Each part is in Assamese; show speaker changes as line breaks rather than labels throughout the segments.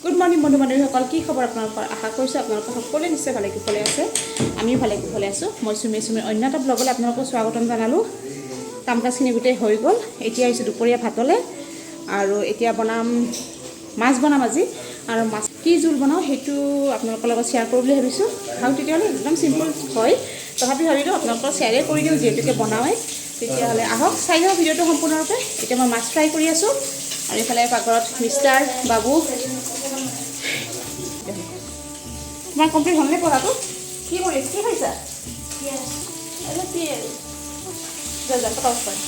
গুড মৰ্ণিং বন্ধু বান্ধৱীসকল, কি খবৰ আপোনালোকৰ? আশা কৰিছোঁ আপোনালোকৰ সকলোৱে নিশ্চয় ভালে কুশলে আছে। আমিও ভালে কুশলে আছোঁ। মই চুমে চুমে অন্য এটা ব্লগলৈ আপোনালোকক স্বাগতম জনালোঁ। কাম কাজখিনি গোটেই হৈ গ'ল। এতিয়া আহিছোঁ দুপৰীয়া ভাতলৈ আৰু এতিয়া বনাম মাছ বনাম আজি। আৰু মাছ কি জোল বনাওঁ, সেইটো আপোনালোকৰ লগত শ্বেয়াৰ কৰোঁ বুলি ভাবিছোঁ। আৰু তেতিয়াহ'লে একদম চিম্পল হয়, তথাপি ভাবিলোঁ আপোনালোকৰ শ্বেয়াৰে কৰি দিওঁ, যিহেতুকে বনাওঁৱেই। তেতিয়াহ'লে আহক, চাই যাওঁ ভিডিঅ'টো সম্পূৰ্ণৰূপে। এতিয়া মই মাছ ফ্ৰাই কৰি আছোঁ আৰু এইফালে পাকঘৰত মিষ্টাৰ বাবু। তোমাৰ কমপ্লিট হ'লনে পঢ়াটো? কি কৰি, কি খাইছা? যা যা, পটাপট কৰা।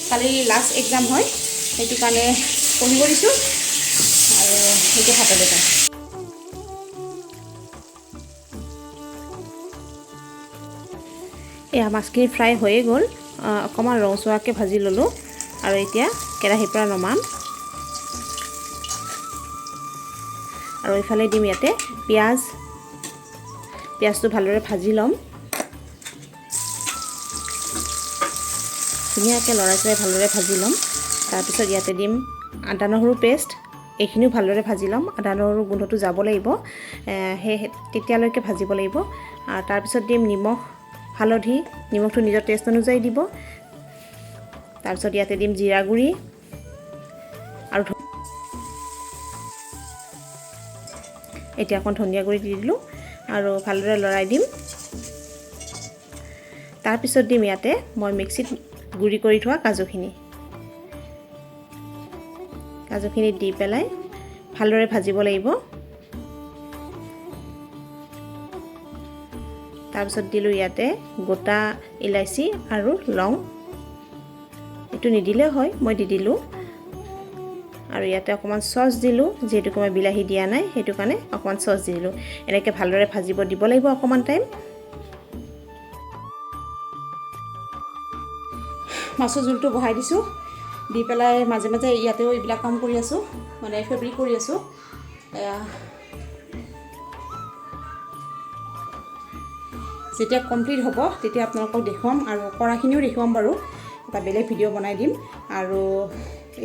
কালি লাষ্ট এক্সাম হয়, সেইটো কাৰণে পঢ়িব দিছোঁ আৰু সেইটো হাতলৈ যাম। এয়া মাছখিনি ফ্ৰাই হৈয়ে গ'ল। অকণমান ৰঙচুৱাকৈ ভাজি ল'লোঁ আৰু এতিয়া কেৰাহীৰ পৰা নমাম। আৰু ইফালে দিম ইয়াতে পিঁয়াজ। পিঁয়াজটো ভালদৰে ভাজি ল'ম। ধুনীয়াকৈ লৰাই চৰাই ভালদৰে ভাজি ল'ম। তাৰপিছত ইয়াতে দিম আদা নহৰু পেষ্ট। এইখিনিও ভালদৰে ভাজি ল'ম। আদা নহৰু গোন্ধটো যাব লাগিব, সেই তেতিয়ালৈকে ভাজিব লাগিব। আৰু তাৰপিছত দিম নিমখ, হালধি। নিমখটো নিজৰ টেষ্ট অনুযায়ী দিব। তাৰপিছত ইয়াতে দিম জিৰা গুড়ি আৰু এতিয়া অকণ ধনিয়া গুড়ি দি দিলোঁ আৰু ভালদৰে লৰাই দিম। তাৰপিছত দিম ইয়াতে মই মিক্সিত গুড়ি কৰি থোৱা কাজুখিনি। কাজুখিনি দি পেলাই ভালদৰে ভাজিব লাগিব। তাৰপিছত দিলোঁ ইয়াতে গোটা ইলাচি আৰু লং। এইটো নিদিলেও হয়, মই দি দিলোঁ। আৰু ইয়াতে অকণমান চচ দিলোঁ, যিহেতুকে মই বিলাহী দিয়া নাই, সেইটো কাৰণে অকণমান চচ দি দিলোঁ। এনেকৈ ভালদৰে ভাজিব দিব লাগিব অকণমান টাইম। মাছৰ জোলটো বহাই দিছোঁ। দি পেলাই মাজে মাজে ইয়াতেও এইবিলাক কাম কৰি আছোঁ, মানে ফেব্ৰিক কৰি আছোঁ। এয়া যেতিয়া কমপ্লিট হ'ব, তেতিয়া আপোনালোকক দেখুৱাম আৰু কৰাখিনিও দেখুৱাম বাৰু। এটা বেলেগ ভিডিঅ' বনাই দিম। আৰু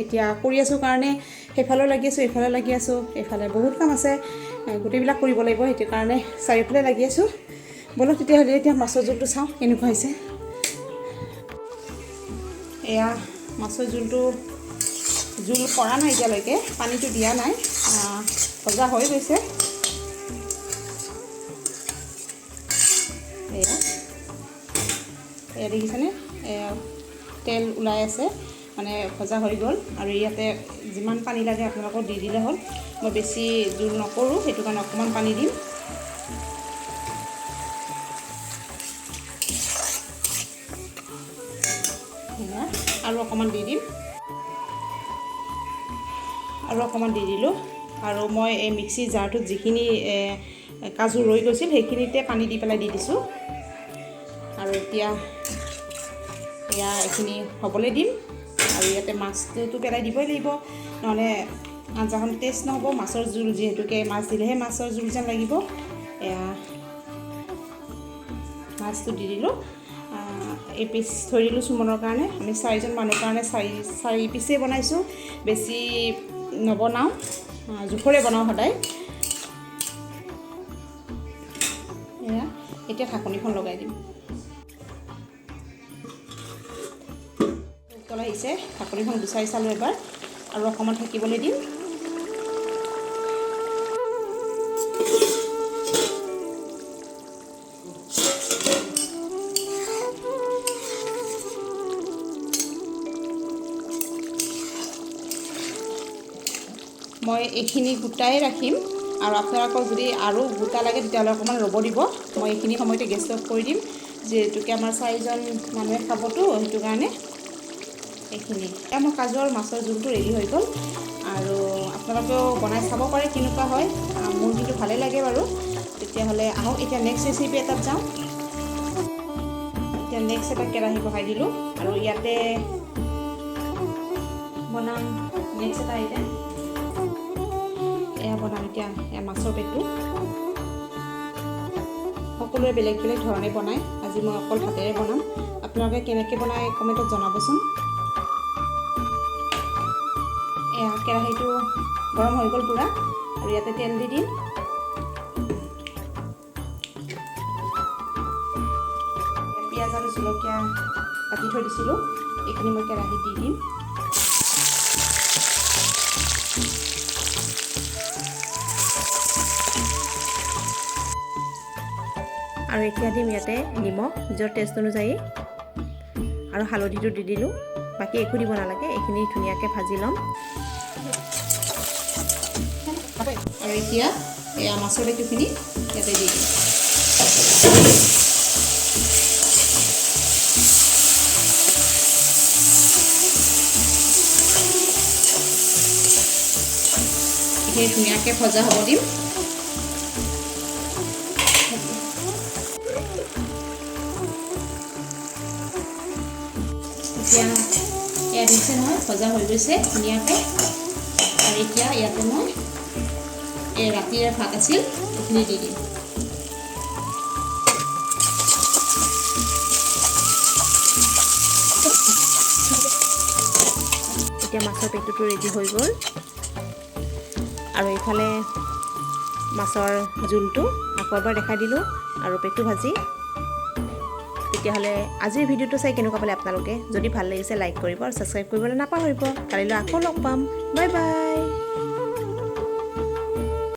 এতিয়া কৰি আছোঁ কাৰণে সেইফালেও লাগি আছোঁ, এইফালেও লাগি আছোঁ। এইফালে বহুত কাম আছে, গোটেইবিলাক কৰিব লাগিব, সেইটো কাৰণে চাৰিওফালে লাগি আছোঁ। ব'লক তেতিয়াহ'লে, এতিয়া মাছৰ জোলটো চাওঁ কেনেকুৱা হৈছে। এয়া মাছৰ জোলটো, জোল কৰা নাই এতিয়ালৈকে, পানীটো দিয়া নাই, ভজা হৈ গৈছে। এয়া এয়া দেখিছেনে? এয়া তেল ওলাই আছে, মানে ভজা হৈ গ'ল। আৰু ইয়াতে যিমান পানী লাগে আপোনালোকক দি দিলে হ'ল। মই বেছি জোল নকৰোঁ, সেইটো কাৰণে অকণমান পানী দিম। এয়া আৰু অকণমান দি দিম। আৰু অকণমান দি দিলোঁ। আৰু মই এই মিক্সি জাৰটোত যিখিনি কাজু ৰৈ গৈছিল, সেইখিনিতে পানী দি পেলাই দি দিছোঁ। আৰু এতিয়া এয়া এইখিনি হ'বলৈ দিম। আৰু ইয়াতে মাছটোতো পেলাই দিবই লাগিব, নহ'লে আঞ্জাখন টেষ্ট নহ'ব। মাছৰ জোল যিহেতুকে মাছ দিলেহে মাছৰ জোল যেন লাগিব। এয়া মাছটো দি দিলোঁ। এই পিচ থৈ দিলোঁ চুমনৰ কাৰণে। আমি চাৰিজন মানুহৰ কাৰণে চাৰি চাৰি পিচেই বনাইছোঁ, বেছি নবনাওঁ, জোখৰে বনাওঁ সদায়। এয়া এতিয়া ঢাকনিখন লগাই দিম। উতল আহিছে, ঢাকনিখন গুচাই চালোঁ এবাৰ। আৰু অকণমান থাকিবলৈ দিম। মই এইখিনি গোটাই ৰাখিম আৰু আপোনালোকক যদি আৰু গোটা লাগে, তেতিয়াহ'লে অকণমান ৰ'ব দিব। মই এইখিনি সময়তে গেছ অফ কৰি দিম, যিহেতুকে আমাৰ চাৰিজন মানুহে খাবতো, সেইটো কাৰণে এইখিনি। এতিয়া মোৰ কাজু আৰু মাছৰ জোলটো ৰেডি হৈ গ'ল। আৰু আপোনালোকেও বনাই চাব পাৰে কেনেকুৱা হয়। মোৰ কিন্তু ভালেই লাগে বাৰু। তেতিয়াহ'লে আহক, এতিয়া নেক্সট ৰেচিপি এটাত যাওঁ। এতিয়া নেক্সট এটা কেৰাহী বহাই দিলোঁ আৰু ইয়াতে বনাম নেক্সট এটা আইটেম। এয়া বনাম এতিয়া, এয়া মাছৰ পেটু। সকলোৱে বেলেগ বেলেগ ধৰণে বনায়, আজি মই অকল হাতেৰে বনাম। আপোনালোকে কেনেকৈ বনায় কমেণ্টত জনাবচোন। এয়া কেৰাহীটো গৰম হৈ গ'ল পূৰা। আৰু ইয়াতে তেল দি দিম। পিঁয়াজ আৰু জলকীয়া কাটি থৈ দিছিলোঁ, এইখিনি মই কেৰাহীত দি দিম। আৰু এতিয়া দিম ইয়াতে নিমখ নিজৰ টেষ্ট অনুযায়ী, আৰু হালধিটো দি দিলোঁ। বাকী একো দিব নালাগে, এইখিনি ধুনীয়াকৈ ভাজি ল'ম। আৰু এতিয়া এয়া মাছৰ পেটুখিনি ইয়াতে দি দিম। এইখিনি ধুনীয়াকৈ ভজা হ'ব দিম। এতিয়া এয়া দিছে নহয়, ভজা হৈ গৈছে ধুনীয়াকৈ। আৰু এতিয়া ইয়াতে মই এই ৰাতিৰে ভাত আছিল, এইখিনি দি দিম। এতিয়া মাছৰ পেটুটো ৰেডি হৈ গ'ল। আৰু এইফালে মাছৰ জোলটো আকৌ এবাৰ দেখাই দিলোঁ আৰু পেটু ভাজি। তেতিয়াহ'লে আজিৰ ভিডিঅ'টো চাই কেনেকুৱা পালে আপোনালোকে? যদি ভাল লাগিছে, লাইক কৰিব আৰু ছাবস্ক্ৰাইব কৰিবলৈ নাপাহৰিব। কালিলৈ আকৌ লগ পাম। Bye bye.